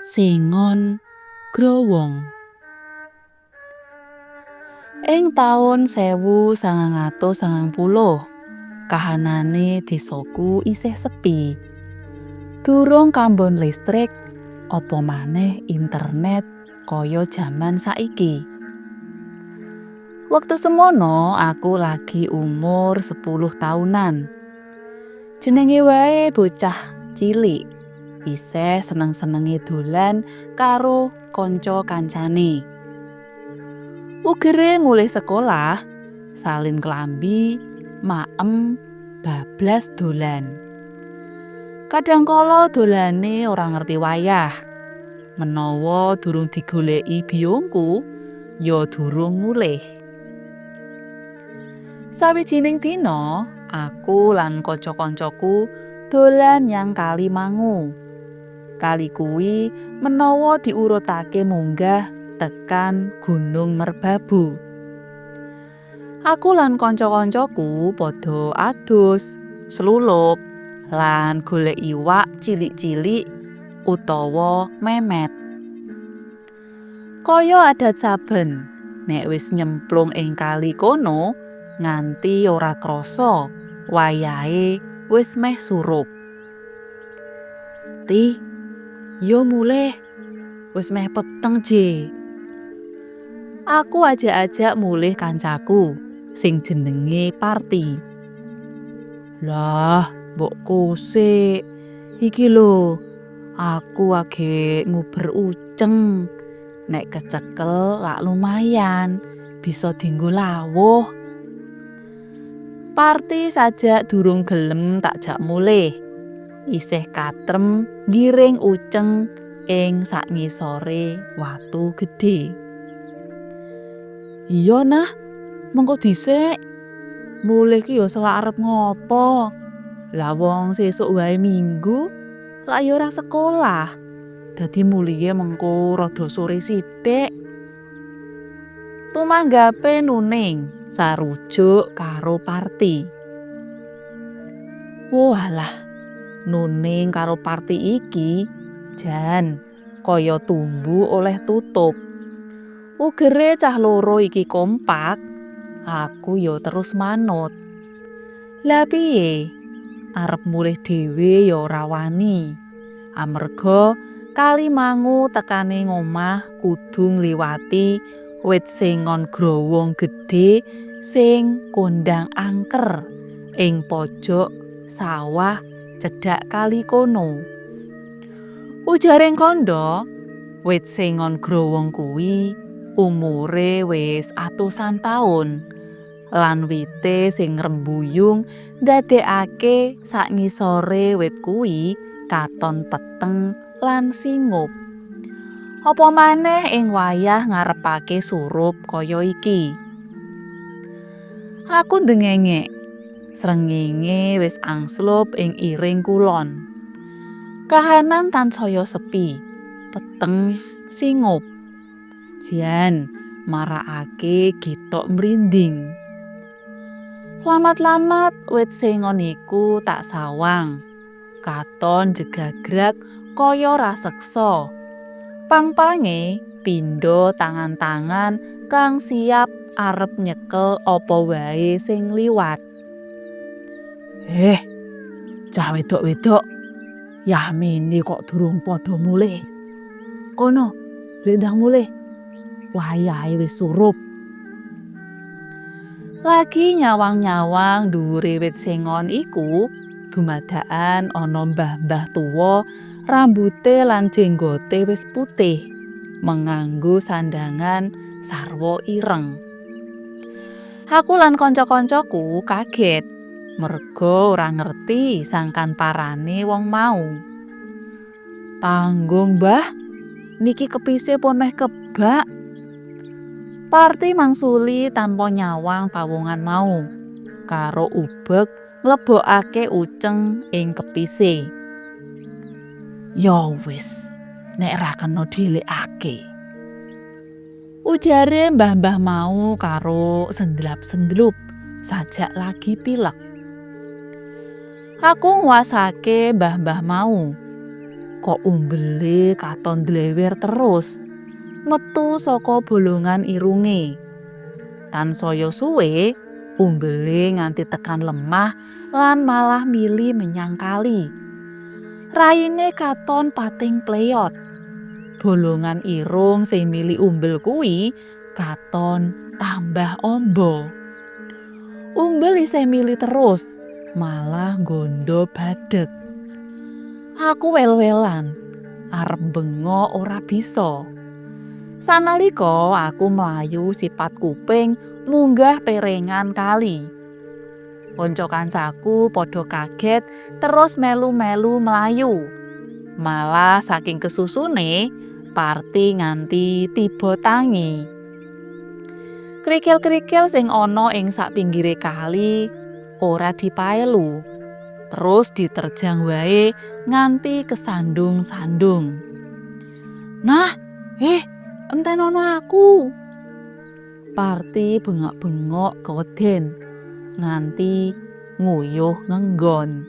Sengon Growong. Ing taun 1990, kahanane desaku isih sepi. Durung kambon listrik, apa maneh internet kaya jaman saiki. Wektu semono aku lagi umur 10 taunan. Jenenge wae bocah cilik, isih seneng-senenge dolan karo kanca kancane. Ugere mulih sekolah, salin klambi, maem, bablas dolan. Kadangkala dolane ora ngerti wayah. Menawa durung digoleki biyungku, ya durung mulih. Sawijining dina, aku lan kanca-kancaku dolan nyang Kali Mangu. Kali kuwi menawa diurutake munggah tekan Gunung Merbabu. Aku lan kanca-kancaku padha adus, slulup, lan golek iwak cilik-cilik utawa memet. Kaya adat saben, nek wis nyemplung ing kali kono nganti ora krasa wayahe wis meh surup. "Ti, yo mulih, wis meh peteng je." Aku ajak-ajak mulih kancaku sing jenenge Parti. "Lah, mbok kosek. Iki lho, aku age nguber uceng. Nek kecekel lak lumayan, bisa dinggo lawuh." Parti sajak durung gelem tak jak mulih. Isih katrem nggiring uceng ing sakngisore watu gedhe. "Iya nah, mengko dhisik. Mulih ki ya selak arep ngopo? Lah wong sesuk wae Minggu, lak ya ora sekolah. Dadi mulihe mengko rada sore sithik." Tumanggape Nuning sarujuk karo Parti. Walah, Nuning karo Parti iki jan kaya tumbu oleh tutup. Ugere cah loro iki kompak, aku ya terus manut. Lah piye? Arep mulih dhewe ya ora wani. Amarga Kali Mangu tekane ngomah kudu ngliwati wit sengon growong gedhe sing kondang angker ing pojok sawah cedhak kali kono. Ujaring kandha, wit sengon growong kuwi umure wis atusan taun lan wite sing ngrembuyung ndadekake sakngisore wit kuwi katon peteng lan singup. Apa maneh ing wayah ngarepake surup kaya iki. Aku ndengengek, srengenge wis angslup ing iring kulon. Kahanan tansaya sepi, peteng, singup. Jan marakake githok mrinding. Lamat-lamat wit sengon iku tak sawang. Katon jegagrag kaya raseksa. Pang-pange pindha tangan-tangan kang siap arep nyekel apa wae sing liwat. "Eh, cah wedok-wedok, yahmene kok durung padha mulih. Kono, ndang mulih. Wayahe wis surup." Lagi nyawang-nyawang dhuwure wit sengon iku, dumadakan ana mbah-mbah tuwa rambute lan jenggote wis putih, menganggo sandangan sarwa ireng. Aku lan kanca-kancaku kaget, merga ora ngerti sangkan parane wong mau. "Tanggung, Mbah, niki kepise pun meh kebak." Parti mangsuli tanpa nyawang pawongan mau, karo ubek nglebokake uceng ing kepise. "Ya wis, nek ra kena dilikake," ujare mbah-mbah mau karo sendelap-sendelup sajak lagi pilek. Aku nguasake mbah-mbah mau. Kok umbele katon dlewer terus metu saka bolongan irunge. Tansaya suwe, umbele nganti tekan lemah lan malah mili menyang kali. Raine katon pating pleyot. Bolongan irung sing mili umbel kuwi katon tambah amba. Umbel isih mili terus, malah nggondo badheg. Aku wel-welan, arep bengok ora bisa. Sanalika aku mlayu sipat kuping munggah perengan kali. Kanca-kancaku padha kaget terus melu-melu mlayu. Malah saking kesusune, Parti nganti tiba tangi. Krikil-krikil sing ana ing sak pinggire kali ora dipaelu. Terus diterjang wae nganti kesandung-sandung. Nah, entenono aku. Parti bengak-bengok keweden nganti nguyuh ngenggon.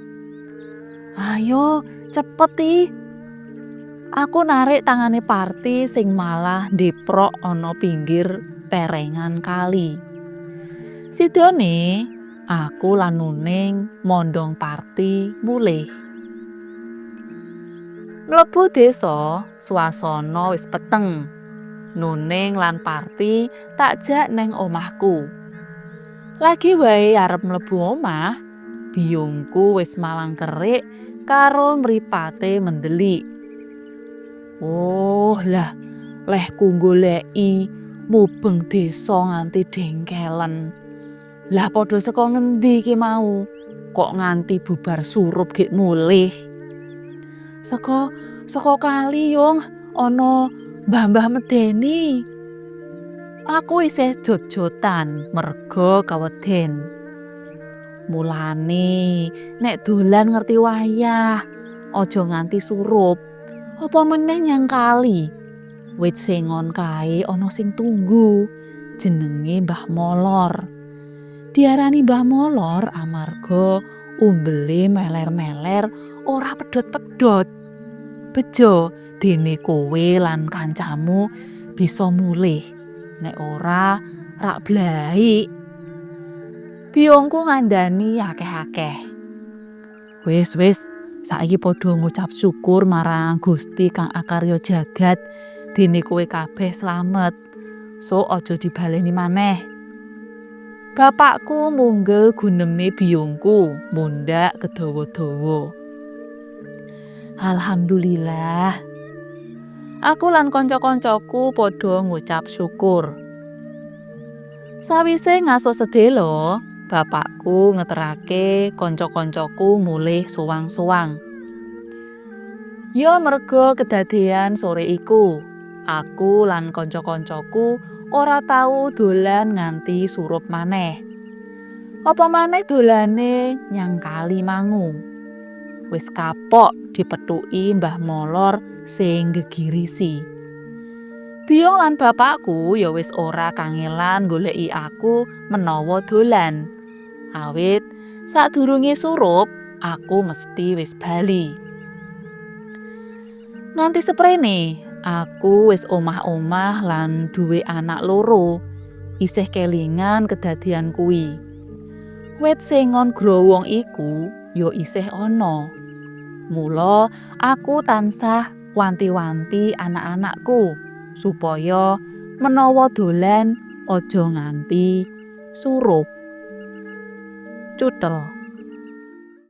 Ayo, cepet ih. Aku narik tangane Parti sing malah ndeprok ana pinggir perengan kali. Sidone, aku lan Nuning mondhong Parti mulih. Mlebu desa, swasana wis peteng. Nuning lan Parti tak jak neng omahku. Lagi wae arep mlebu omah, biyungku wis malang kerik karo mripate mendelik. Oh lah, lehku nggoleki mubeng desa nganti dengkelen. Lah padha saka ngendi ki mau? Kok nganti bubar surup gek mulih? Saka saka kali, Yung, ana mbah-mbah medeni. Aku isih jot-jotan merga keweden. Mulane nek dolan ngerti wayah, aja nganti surup. Apa meneh nyang kali. Wit sengon kae ana sing tunggu, jenenge Mbah Molor. Diarani Mbah Molor amarga umbele meler-meler ora pedhot-pedhot. Bejo dene kowe lan kancamu bisa mulih. Nek ora, rak blaik. Biyungku ngandani akeh-akeh. Wis wis, saiki padha ngucap syukur marang Gusti kang akarya jagat dene kowe kabeh slamet. Sok aja dibaleni maneh. Bapakku munggel guneme biyungku mundhak kedawa-dawa. Alhamdulillah. Aku lan kanca-kancaku padha ngucap syukur. Sawise ngaso sedelo, bapakku ngeterake kanca-kancaku mulih sowang-sowang. Ya merga kedadean sore iku, aku lan kanca-kancaku ora tau dolan nganti surup maneh. Apa maneh dolane nyang kali Mangu. Wis kapok dipethuki Mbah Molor sing nggegirisi. Biyung lan bapakku ya wis ora kangelan goleki aku menawa dolan. Awit sadurunge surup, aku mesti wis bali. Nganti seprene, aku wis omah-omah lan duwe anak loro. Isih kelingan kedadian kuwi. Wit sengon growong iku ya isih ana. Mula aku tansah wanti-wanti anak-anakku supaya menawa dolan aja nganti surup. Cutel.